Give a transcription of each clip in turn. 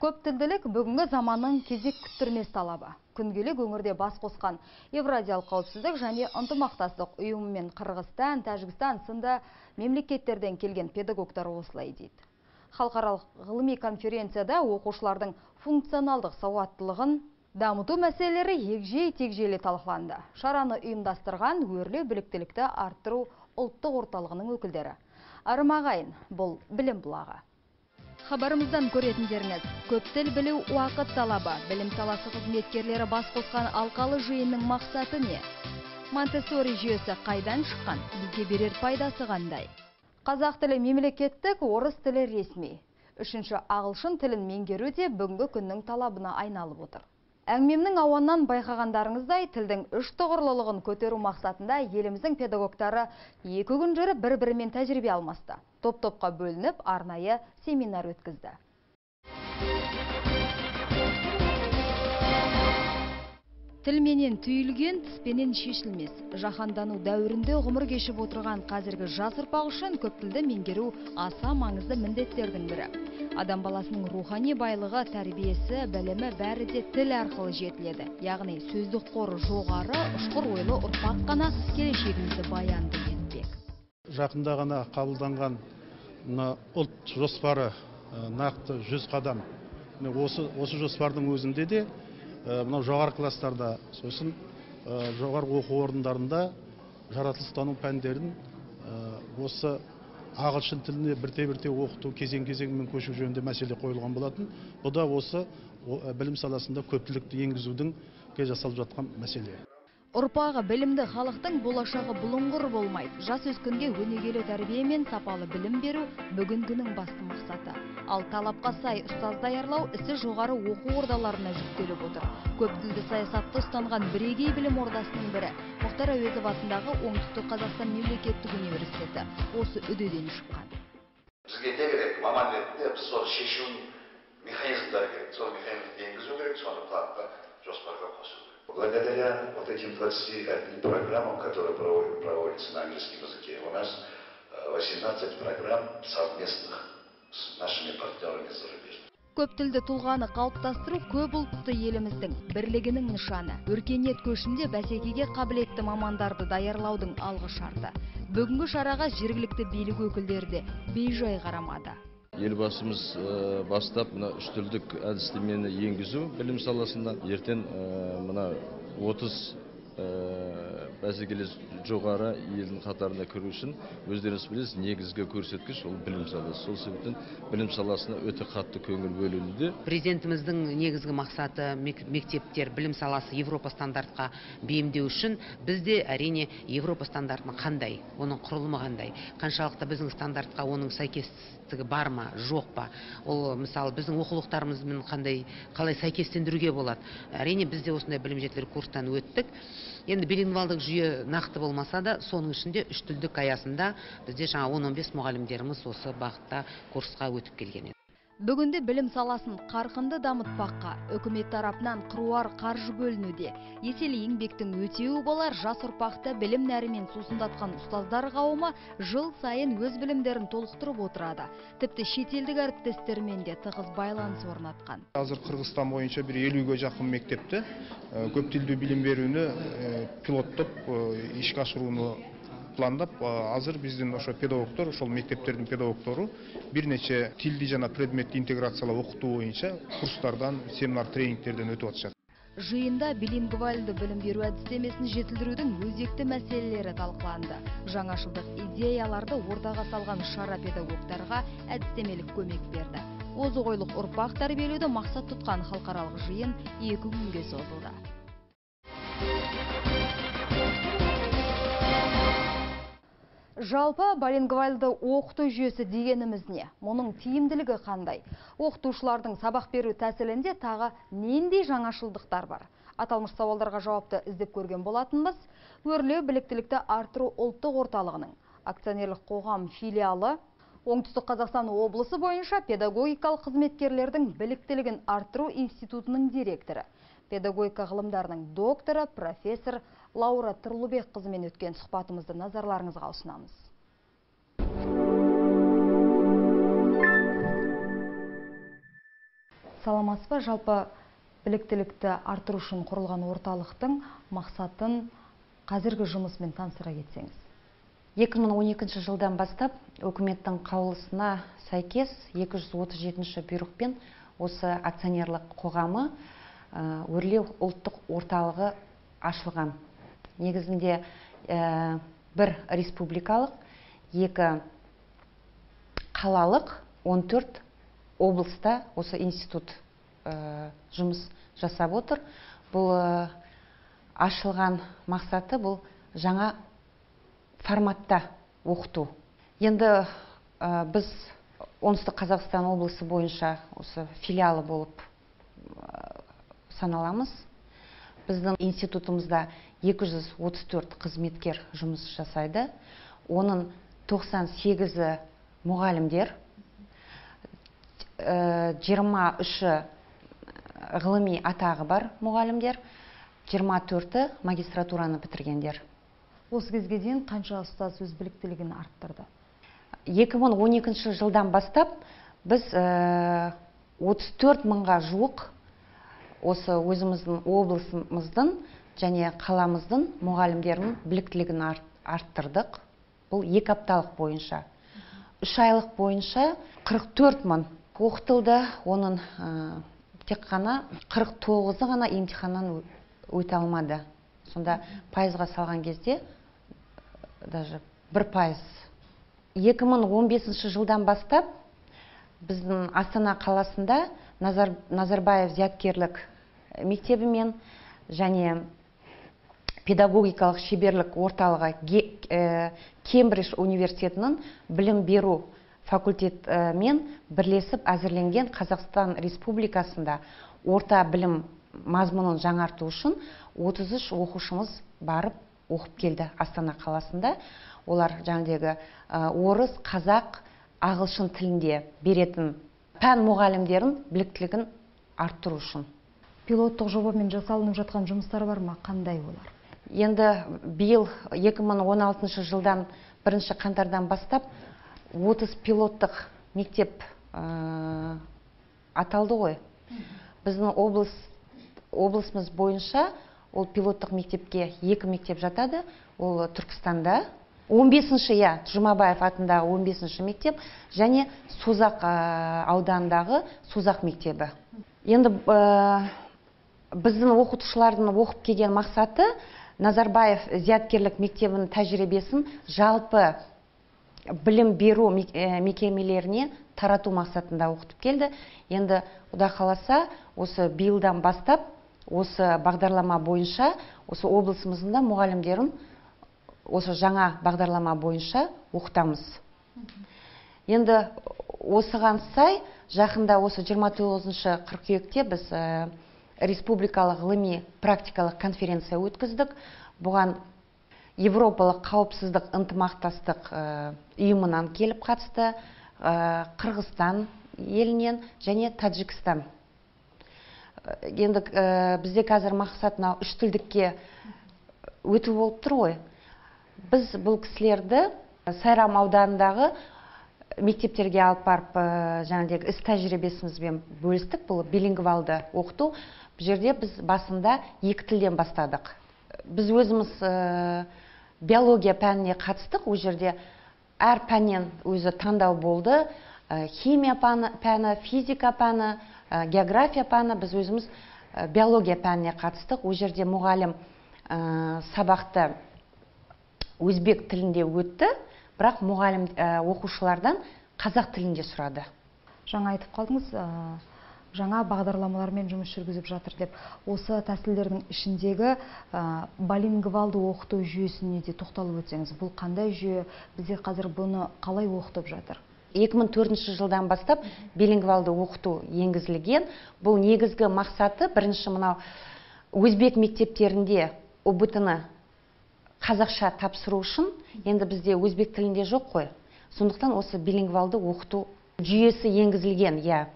Көптілділік бүгінгі заманның кезек күттірмес талабы. Күнгелік өңірде бас қосқан Евразиялық қауіпсіздік және ынтымақтастық ұйымымен Қырғызстан, Тәжікстан сынды мемлекеттерден келген педагогтар осылай дейді. Халықаралық ғылыми конференцияда оқушылардың функционалдық сауаттылығын дамыту мәселелері егжей-тегжейлі талқыланды. Шараны ұйымдастырған Өрлеу біліктілікті арттыру ұлттық орталығының өкілдері. Арым ағайын, бұл білім бұлағы. Хабарымыздан көретіндеріңіз, көп тіл білу уақыт талабы. Білім саласы қызметкерлері бас қосқан алқалы жиынның мақсаты не? Монтессори жүйесі қайдан шыққан? Бізге берер пайдасы қандай? Қазақ тілі мемлекеттік, орыс тілі ресми. Үшінші ағылшын тілін меңгеру де бүгінгі күннің талабына айналып отыр. Әңгімемнің ауаннан байқағандарыңыздай, тілдің үш тұғырлылығын көтеру мақсатында еліміздің педагогтары екі күн жүріп бір-бірімен тәжірибе алмасты. Топ-топқа бөлініп, арнайы семинар өткізді. Тілменен түйілген, тіспенен шешілмес. Жаһандану дәуірінде ғұмыр кешіп отырған қазіргі жас ұрпақ үшін көптілді меңгеру аса маңызды міндеттердің бірі. Адам баласының рухани байлығы, тәрбиесі, білімі бәрі де тіл арқылы жетіледі. Яғни сөздік қоры жоғары, ұшқыр ойлы ұрпақ қана келешегімізді баянды етпек. Жақында ғана қабылданған мына ұлт жоспары нақты 100 қадам. Осы жоспардың өзінде де мынау жоғары класстарда, сосын жоғары оқу орындарында жаратылыстану пәндерін осы ағылшын тіліне бірте-бірте оқыту кезең-кезеңімен көшу жөнінде мәселе қойылған болатын. Бұл да осы білім саласында көптілікті енгізудің жасалып жатқан мәселе. Ұрпағы білімді халықтың болашағы бұлыңғыр болмайды. Жас өскінге өнегелі тәрбие мен сапалы білім беру бүгінгінің басты мақсаты. Ал талапқа сай ұстаз даярлау ісі жоғары оқу ордаларына жүктеліп отыр. Көптілді саясатты ұстанған бірегей білім ордасының бірі Мұхтар Әуезов атындағы Оңтүстік Қазақстан мемлекеттік университеті осы үдеден шыққан. Бізге не керек? Маман ретінде біз соны шешу механизмдері керек. Сол механизмді енгізу керек, соны планға, жоспарға қосу керек. Благодаря вот этим 21 программам, которые проводятся на английском языке, у нас 18 программ совместных с нашими партнерами зарубежными. Көптілді тұлғаны қалыптастыру көп ұлтты еліміздің бірлігінің нышаны. Өркениет көшінде бәсекеге қабілетті мамандарды даярлаудың алғы шарты. Бүгінгі шараға жергілікті билік өкілдері де бейжай қарамады. Елбасымыз бастап мына үштілдік әдістемені енгізу білім саласында ертең мына 30 бәсекелес жоғары елдің қатарына кіру үшін өздеріңіз білесіз, негізгі көрсеткіш ол білім саласы. Сол себептен білім саласына өте қатты көңіл бөлінуде. Президентіміздің негізгі мақсаты мектептер білім саласы Европа стандартқа бейімдеу үшін бізде әрине Европа стандартының қандай, оның құрылымы қандай, қаншалықты біздің стандартқа оның сәйкестігі бар ма, жоқ па, ол мысалы біздің оқулықтарымызбен қандай, қалай сәйкестендіруге болады. Әрине біз де осындай білім жетілдіру курстан өттік. Енді билингвалдық жүйе нақты болмаса да, соның ішінде үш тілдік аясында бізде жаңа 10-15 мұғалімдеріміз осы бағытта курсқа өтіп келген еді. Бүгінде білім саласын қарқынды дамытпаққа үкімет тарапынан қыруар қаржы бөлінуде. Еселі еңбектің өтеуі болар жас ұрпақты білім нәрімен сусындатқан ұстаздар қауымы жыл сайын өз білімдерін толықтырып отырады. Тіпті шетелдік әріптестермен де тығыз байланыс орнатқан. Қазір Қырғызстан бойынша бір 50-ге жақын мектепте көптілді білім беруні пилоттап ишке ашыруны пландап, азыр биздин ошо педагогдор, ошол мектептердин педагогдору бир нече тилди жана предметти интеграциялап окутуу боюнча курстардан, семинар, тренингтерден өтүп атышат. Жиында билингвалды білім беру әдістемесін жетілдірудің өзекті мәселелері талқыланды. Жаңашылдық идеяларды ортаға салған шара педагогтарға әдістемелік көмек берді. Озық ойлық ұрпақ тәрбиелеуді мақсат тұтқан халықаралық жиын 2 күнге созылды. Жалпы билингвалды оқыту жүйесі дегеніміз не? Мұның тиімділігі қандай? Оқытушылардың сабақ беру тәсілінде тағы нендей жаңашылдықтар бар? Аталмыш сауалдарға жауапты іздеп көрген болатынбыз. Өрлеу біліктілікті арттыру ұлттық орталығының акционерлік қоғам филиалы Оңтүстік Қазақстан облысы бойынша педагогикалық қызметкерлердің біліктілігін арттыру институтының директоры, педагогика ғылымдарының докторы, профессор Лаура Тұрлыбекқызымен өткен сұхбатымызды назарларыңызға ұсынамыз. Саламатсыз ба, жалпы біліктілікті арттыру үшін құрылған орталықтың мақсатын, қазіргі жұмысымен таныстыра кетсеңіз. 2012 жылдан бастап үкіметтің қаулысына сәйкес 237 бұйрықпен осы акционерлік қоғамы Өрлеу ұлттық орталығы ашылған. Негізінде бір республикалық, 2 қалалық, 14 облыста осы институт жұмыс жасап отыр. Бұл ашылған мақсаты бұл жаңа форматта оқыту. Енді біз Оңтүстік Қазақстан облысы бойынша осы филиалы болып саналамыз. Біздің институтымызда 234 қызметкер жұмыс жасайды. Оның 98-і мұғалімдер, 23-і ғылыми атағы бар мұғалімдер, 24-і магистратураны бітіргендер. Осы кезге дейін қанша ұстаз өз біліктілігін арттырды? 2012 жылдан бастап біз 34 мыңға жуық осы өзіміздің облысымыздың және қаламыздың мұғалімдерінің біліктілігін арттырдық. Бұл 2 апталық бойынша. 3 айлық бойынша 44 мың оқытылды, оның тек қана 49-ы ғана емтиханнан өте алмады. Сонда пайызға салған кезде даже 1%. 2015 жылдан бастап біздің Астана қаласында Назарбаев зияткерлік мектебімен және педагогикалық шеберлік орталығы Кембридж университетінің білім беру факультетімен бірлесіп әзірленген Қазақстан Республикасында орта білім мазмұнын жаңарту үшін 33 оқушымыз барып оқып келді Астана қаласында. Олар жаңағыдегі орыс, қазақ, ағылшын тілінде беретін пән мұғалімдерін біліктілігін арттыру үшін. Пилоттық жобамен жасалынып жатқан жұмыстар бар ма? Қандай олар? Енді биыл 2016 жылдан 1 қаңтардан бастап 30 пилоттық мектеп аталды ғой. Біздің облысымыз бойынша ол пилоттық мектепке 2 мектеп жатады. Ол Түркістанда 15-ші, Жұмабаев атындағы 15-ші мектеп және Созақ ауданындағы Созақ мектебі. Енді біздің оқытушылардың оқып келген мақсаты Назарбаев зияткерлік мектебінің тәжірибесін жалпы білім беру мекемелеріне тарату мақсатында оқытып келді. Енді Құдай қаласа, осы биылдан бастап осы бағдарлама бойынша осы облысымыздың да мұғалімдерін осы жаңа бағдарлама бойынша оқытамыз. Енді осыған сай жақында осы 29 қыркүйекте біз республикалық ғылыми практикалық конференция өткіздік. Бұған Европалық қауіпсіздік ынтымақтастық ұйымынан келіп қатысты, Қырғызстан елінен және Тәжікстан. Енді бізде қазір мақсат мынау үш тілдікке өту болып тұр ғой. Біз бұл кісілерді Сайрам ауданындағы мектептерге алып барып, жаңағыдегі іс тәжірибесімізбен бөлістік. Бұл билингвалды оқыту. Бұл жерде біз басында 2 тілден бастадық. Біз өзіміз биология пәніне қатыстық. Ол жерде әр пәннен өзі таңдау болды. Химия пәні, физика пәні, география пәні. Біз өзіміз биология пәніне қатыстық. Ол жерде мұғалім сабақты өзбек тілінде өтті, бірақ мұғалім оқушылардан қазақ тілінде сұрады. Жаңа айтып қалдыңыз, жаңа бағдарламалармен жұмыс жүргізіп жатыр деп. Осы тәсілдердің ішіндегі билингвалды оқыту жүйесіне де тоқталып өтсеңіз, бұл қандай жүйе, бізде қазір бұны қалай оқытып жатыр? 2004 жылдан бастап билингвалды оқыту енгізілген. Бұл негізгі мақсаты бірінші мынау өзбек мектептерінде ҰБТ-ны қазақша тапсыру үшін, енді бізде өзбек тілінде жоқ қой. Сондықтан осы билингвалды оқыту жүйесі енгізілген, иә.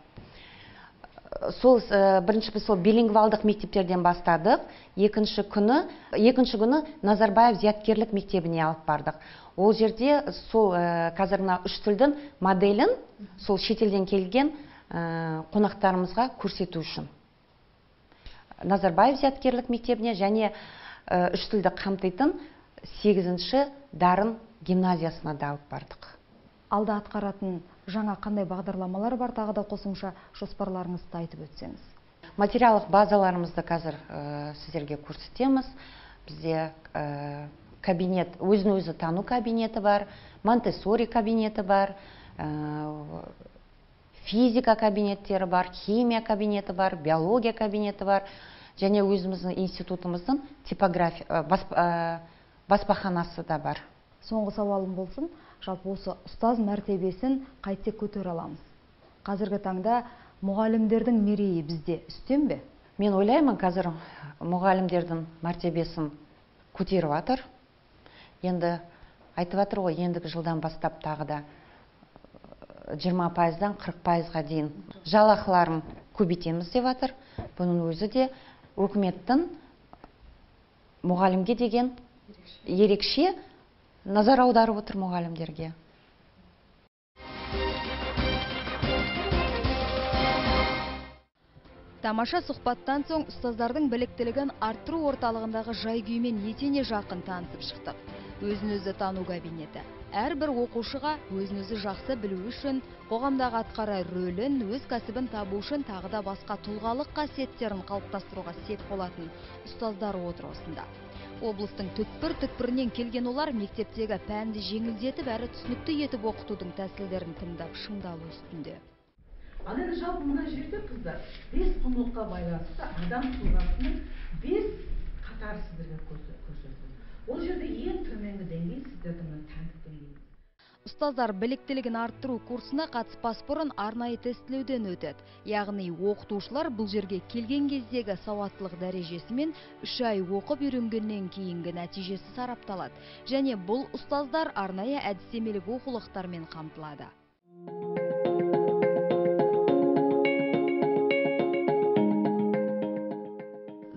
Сол бірінші біз сол билингвалдық мектептерден бастадық. Екінші күні Назарбаев зияткерлік мектебіне алып бардық. Ол жерде сол қазір мына үш тілдің моделін сол шетелден келген қонақтарымызға көрсету үшін. Назарбаев зияткерлік мектебіне және үш тілді қамтитын 8-ші Дарын гимназиясына да алып бардық. Алда атқаратын жаңа қандай бағдарламалар бар, тағы да қосымша жоспарларыңызды айтып өтсеңіз. Материалдық базаларымызды қазір сіздерге көрсетеміз. Бізде кабинет, өзін-өзі тану кабинеті бар, Монтессори кабинеті бар, физика кабинеттері бар, химия кабинеті бар, биология кабинеті бар, және өзіміздің институтымыздың типография баспаханасы да бар. Соңғы сауалым болсын, жалпы осы ұстаз мәртебесін қайтсе көтере аламыз? Қазіргі таңда мұғалімдердің мерейі бізде үстем бе? Мен ойлаймын, қазір мұғалімдердің мәртебесін көтеріп жатыр. Енді айтып жатыр ғой, ендігі жылдан бастап тағы да 20%-дан 40%-ға дейін жалақыларын көбейтеміз деп жатыр. Бұның өзі де өкіметтің мұғалімге деген ерекше назар аударып отыр мұғалімдерге. Тамаша сұхбаттан соң ұстаздардың біліктілігін арттыру орталығындағы жай-күймен етене жақын танысып шықтық. Өзін-өзі тану кабинеті. Әрбір оқушыға өзін-өзі жақсы білу үшін, қоғамдағы атқарар рөлін, өз кәсібін табу үшін тағы да басқа тұлғалық қасиеттерін қалыптастыруға сеп болатын ұстаздар отыр осында. Облыстың түкпір-түкпірінен келген олар мектептегі пәнді жеңілдетіп әрі түсінікті етіп оқытудың тәсілдерін тыңдап шыңдалу үстінде. Ал енді жалпы мына жерде қыздар 5 құндылыққа байланысты адам тұлғасының 5 қатары сіздерге көрсетілді. Ол жерде ең төменгі деңгей сіздердің мына тәндік деңгейіңіз. Ұстаздар біліктілігін арттыру курсына қатыспас бұрын арнайы тестілеуден өтеді. Яғни оқытушылар бұл жерге келген кездегі сауаттылық дәрежесімен 3 ай оқып үйренгеннен кейінгі нәтижесі сарапталады. Және бұл ұстаздар арнайы әдістемелік оқулықтармен қамтылады.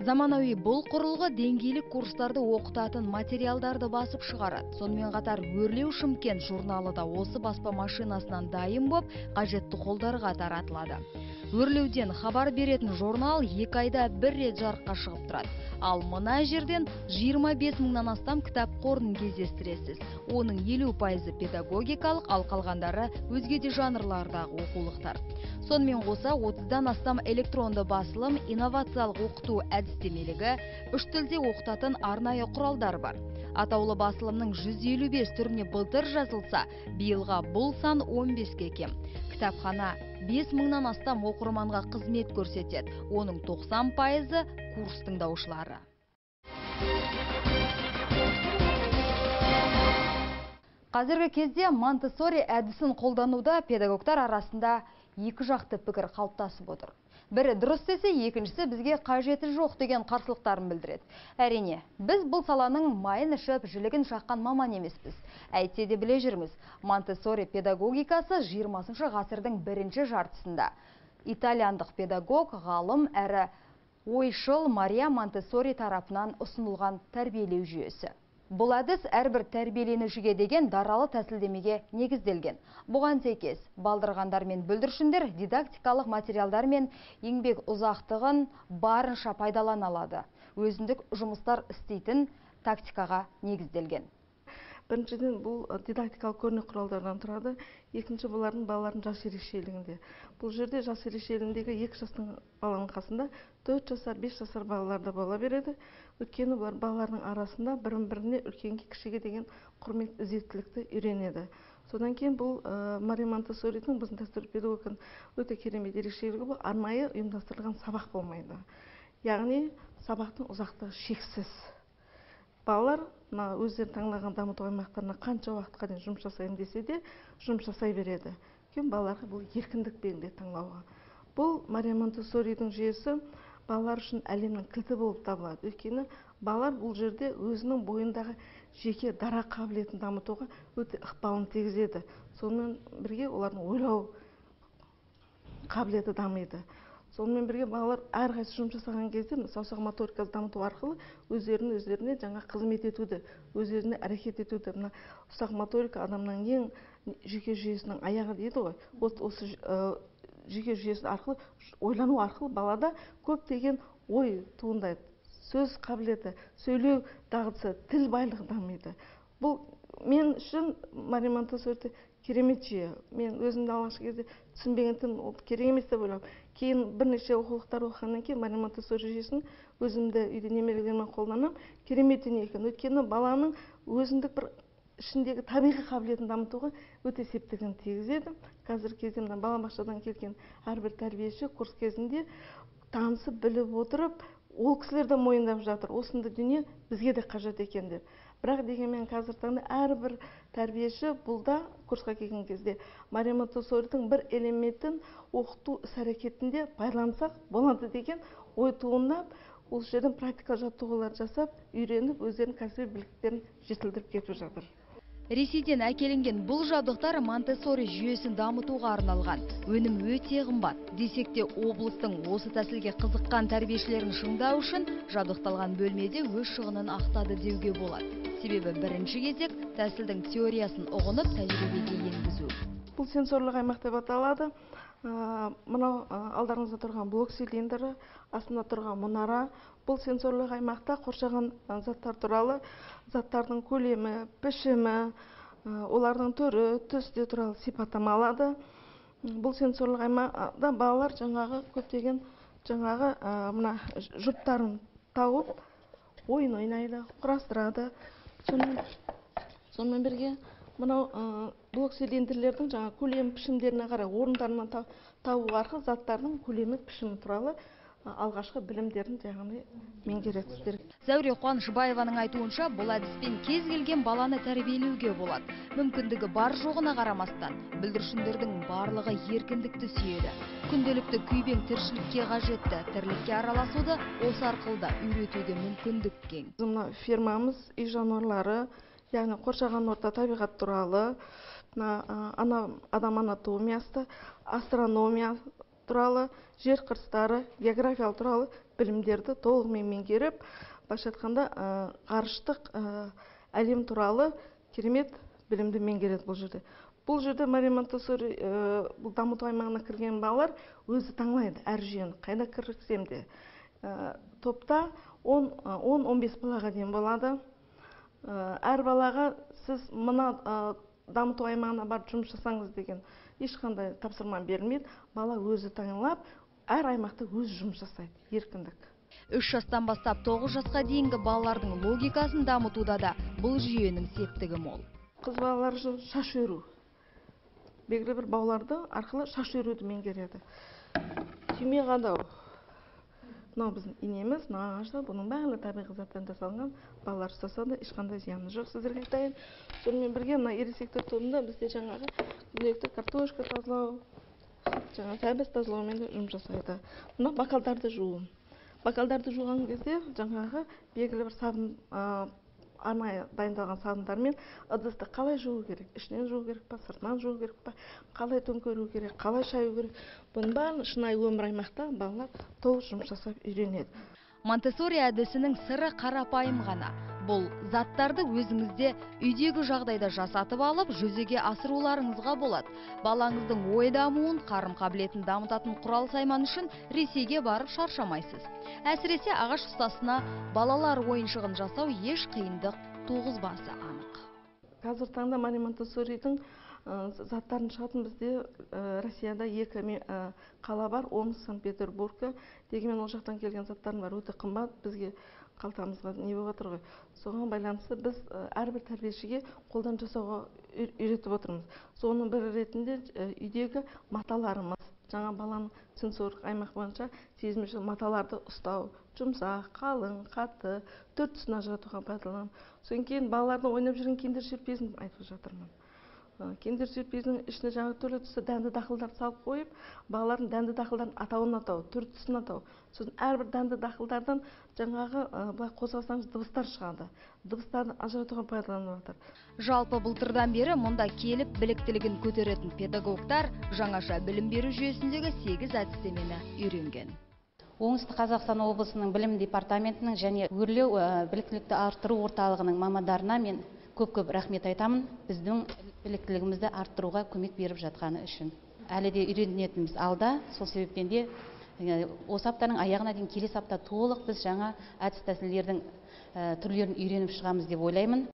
Заманауи бұл құрылғы деңгейлік курстарды оқытатын материалдарды басып шығарады. Сонымен қатар Өрлеу Шымкент журналы да осы баспа машинасынан дайын боп, қажетті қолдарға таратылады. Өрлеуден хабар беретін журнал 2 айда бір рет жарыққа шығып тұрады. Ал мына жерден 25 мыңнан астам кітап қорын кездестіресіз. Оның 50%-ы педагогикалық, ал қалғандары өзге де жанрлардағы оқулықтар. Сонымен қоса 30-дан астам электронды басылым, инновациялық оқыту әдістемелігі, үш тілде оқытатын арнайы құралдар бар. Атаулы басылымның 155 түріне былтыр жазылса, биылға бұл сан 15-ке кем. Кітапхана 5 мыңнан астам оқырманға қызмет көрсетеді. Оның 90%-ы курс тыңдаушылары. Қазіргі кезде Монтессори әдісін қолдануда педагогтар арасында екі жақты пікір қалыптасып отыр. Бірі дұрыс десе, екіншісі бізге қажеті жоқ деген қарсылықтарын білдіреді. Әрине, біз бұл саланың майын ішіп, жілігін шаққан маман емеспіз. Әйтсе де біле жүрміз, Монтессори педагогикасы 20-шы ғасырдың бірінші жартысында. Итальяндық педагог, ғалым әрі ойшыл Мария Монтессори тарапынан ұсынылған тәрбиелеу жүйесі. Бұл әдіс әрбір тәрбиеленушіге деген даралы тәсілдемеге негізделген. Бұған сәйкес, балдырғандар мен бүлдіршіндер дидактикалық материалдар мен еңбек ұзақтығын барынша пайдалана алады. Өзіндік жұмыстар істейтін тактикаға негізделген. Біріншіден, бұл дидактикалық көрнекі құралдардан тұрады. Екінші, бұлардың балалардың жас ерекшелігінде. Бұл жерде жас ерекшелігіндегі 2 жастың баланың қасында 4 жасар, 5 жасар балалар да бола береді. Өйткені бұлар балалардың арасында бірін-біріне үлкенге, кішіге деген құрмет, ізеттілікті үйренеді. Содан кейін бұл Мария Монтессоридің біздің дәстүрлі педагогиканың өте керемет ерекшелігі, бұл арнайы ұйымдастырылған сабақ болмайды. Яғни сабақтың ұзақтығы шексіз. Балалар өздері таңдаған дамыту аймақтарына қанша уақытқа дейін жұмыс жасаймын десе де жұмыс жасай береді. Өйткені балаларға бұл еркіндік беріледі таңдауға. Бұл Мария Монтессоридің жүйесі балалар үшін әлемнің кілті болып табылады. Өйткені балалар бұл жерде өзінің бойындағы жеке дара қабілетін дамытуға өте ықпалын тигізеді. Сонымен бірге олардың ойлау қабілеті дамиды. Сонымен бірге балалар әрқайсысы жұмыс жасаған кезде саусақ моторикасын дамыту арқылы өздеріне жаңа қызмет етуді, өздеріне әрекет етуді. Мына ұсақ моторика адамның ең жүйке жүйесінің аяғы дейді ғой. Осы жүйке жүйесі арқылы, ойлану арқылы балада көптеген ой туындайды. Сөз қабілеті, сөйлеу дағдысы, тіл байлығы дамиды. Бұл мен үшін Мария Монтессори керемет жүйе. Мен өзімді алғашқы кезде түсінбегендіктен ол керек емес деп ойлағанмын. Кейін бірнеше оқулықтар оқығаннан кейін Мария Монтессори жүйесін өзімді үйде немерелеріме қолданамын. Керемет дүние екен. Өйткені баланың өзіндік бір ішіндегі табиғи қабілетін дамытуға өте септігін тигізеді. Қазіргі кезде мына балабақшадан келген әрбір тәрбиеші курс кезінде танысып біліп отырып, ол кісілер де мойындап жатыр, осындай дүние бізге де қажет екен деп. Бірақ дегенмен қазіргі таңда әрбір тәрбиеші бұл да курсқа келген кезде Мария Монтессоридің бір элементін оқыту іс-әрекетінде пайдалансақ болады деген ой туындап, ол жерден практика жаттығулар жасап, үйреніп, өздерінің кәсіби біліктіліктерін жетілдіріп кетіп жатыр. Ресейден әкелінген бұл жабдықтар Монтессори жүйесін дамытуға арналған. Өнім өте қымбат. Десек те облыстың осы тәсілге қызыққан тәрбиешілерін шыңдау үшін жабдықталған бөлмеде өз шығынын ақтады деуге болады. Себебі бірінші кезек тәсілдің теориясын ұғынып тәжірибеге енгізу. Бұл сенсорлық аймақ деп аталады. Мынау алдарыңызда тұрған блок цилиндрі, астында тұрған мұнара. Бұл сенсорлық аймақта қоршаған заттар туралы, заттардың көлемі, пішімі, олардың түрі, түсі туралы сипаттама алады. Бұл сенсорлық аймақта балалар жаңағы көптеген жаңағы мына жұптарын тауып ойын ойнайды, құрастырады. Сонымен бірге мынау блок цилиндрлердің жаңа көлем пішімдеріне қарай орындарынан табу арқылы заттардың көлемі пішімі туралы алғашқы білімдерін яғни меңгересіздер. Зәуре Қуанышбаеваның айтуынша, бұл әдіспен кез келген баланы тәрбиелеуге болады. Мүмкіндігі бар жоғына қарамастан, бүлдіршіндердің барлығы еркіндікті сүйеді. Күнделікті күйбең тіршілікке қажетті тірлікке араласуды осы арқылы да үйретуге мүмкіндік кең. Мына фермамыз үй жануарлары, яғни қоршаған орта, табиғат туралы, адам анатомиясы, астрономия туралы, жер қыртыстары, география туралы білімдерді толығымен меңгеріп, былайша айтқанда, ғарыштық әлем туралы керемет білімді меңгереді бұл жерде. Бұл жерде Мария Монтессори бұл дамыту аймағына кірген балалар өзі таңдайды әр жүйені, қайда кірсем де. Топта 10-15 балаға дейін болады. Әр балаға сіз мына дамыту аймағына барып жұмыс жасаңыз деген ешқандай тапсырма берілмейді. Бала өзі таңдап, әр аймақта өзі жұмыс жасайды, еркіндік. 3 жастан бастап 9 жасқа дейінгі балалардың логикасын дамытуда да бұл жүйенің септігі мол. Қыз балалар үшін шаш өру. Белгілі бір бауларды арқылы шаш өруді меңгереді. Түйме қадау. Мынау біздің инеміз, мына ағашта, бұның барлығы табиғи заттан жасалынған, балалар ұстаса да ешқандай зияны жоқ, сіздерге айтайын. Сонымен бірге мына ересектер тобында бізде жаңағы күнделікті картошка тазалау, жаңа сәбіз тазалаумен де жұмыс жасайды. Мына бокалдарды жуу. Бокалдарды жуған кезде жаңағы белгілі бір сабын, арнайы дайындалған сабындармен ыдысты қалай жуу керек, ішінен жуу керек па, сыртынан жуу керек па, қалай төңкеру керек, қалай шаю керек, бұның бәрін шынайы өмір аймақта балалар толық жұмыс жасап үйренеді. Монтессори әдісінің сыры қарапайым ғана. Бұл заттарды өзіңізде үйдегі жағдайда жасатып алып, жүзеге асыруларыңызға болады. Балаңыздың ой дамуын, қарым қабілетін дамытатын құрал сайман үшін Ресейге барып шаршамайсыз. Әсіресе ағаш ұстасына балалар ойыншығын жасау еш қиындық туғызбасы анық. Қазіргі таңда Мария Монтессоридің заттарын шығатын бізде Россияда екі қала бар, Омск, Санкт-Петербургте. Дегенмен ол жақтан келген заттардың бәрі өте қымбат, бізге қалтамызға не болып жатыр ғой. Соған байланысты біз әрбір тәрбиешіге қолдан жасауға үйретіп отырмыз. Соның бірі ретінде үйдегі маталарымыз, жаңа баланың сенсорлық аймақ бойынша сезімшіл маталарды ұстау, жұмсақ, қалың, қатты, түр түсін ажыратуға пайдаланамыз. Содан кейін балалардың ойнап жүрген киндер сюрпризін айтып жатырмын. Киндер сюрпризінің ішіне жаңа түрлі түсті дәнді дақылдарды салып қойып, балалардың дәнді дақылдардың атауын атау, түр түсін атау. Сосын әрбір дәнді дақылдардан жаңағы былай қозғалсаңыз дыбыстар шығады. Дыбыстарды ажыратуға пайдаланып жатыр. Жалпы былтырдан бері мұнда келіп біліктілігін көтеретін педагогтар жаңаша білім беру жүйесіндегі 8 әдістемені үйренген. Оңтүстік Қазақстан облысының білім департаментінің және Өрлеу біліктілікті арттыру орталығының мамандарына мен көп-көп рахмет айтамын, біздің біліктілігімізді арттыруға көмек беріп жатқаны үшін. Әлі де үйренетініміз алда, сол себептен де осы аптаның аяғына дейін келесі апта толық біз жаңа әдіс тәсілдердің түрлерін үйреніп шығамыз деп ойлаймын.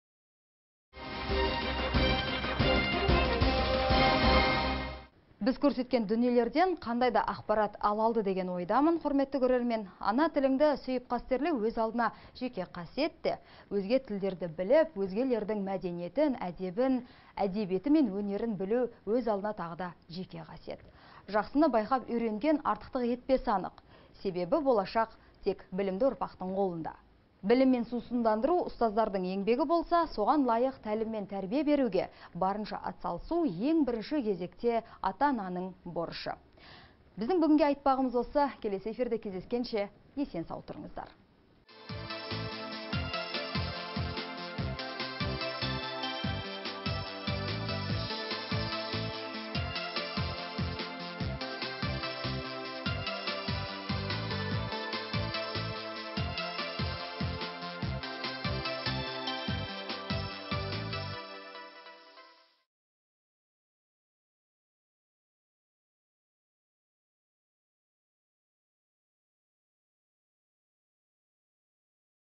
Біз көрсеткен дүниелерден қандай да ақпарат ала алды деген ойдамын, құрметті көрермен. Ана тіліңді сүйіп қастерлеу өз алдына жеке қасиет те, өзге тілдерді біліп, өзгелердің мәдениетін, әдебін, әдебиеті мен өнерін білу өз алдына тағы да жеке қасиет. Жақсыны байқап үйренген артықтық етпесі анық. Себебі болашақ тек білімді ұрпақтың қолында. Біліммен сусындандыру ұстаздардың еңбегі болса, соған лайық тәлім мен тәрбие беруге барынша атсалысу ең бірінші кезекте ата-ананың борышы. Біздің бүгінгі айтпағымыз осы. Келесі эфирде кездескенше есен сау тұрыңыздар.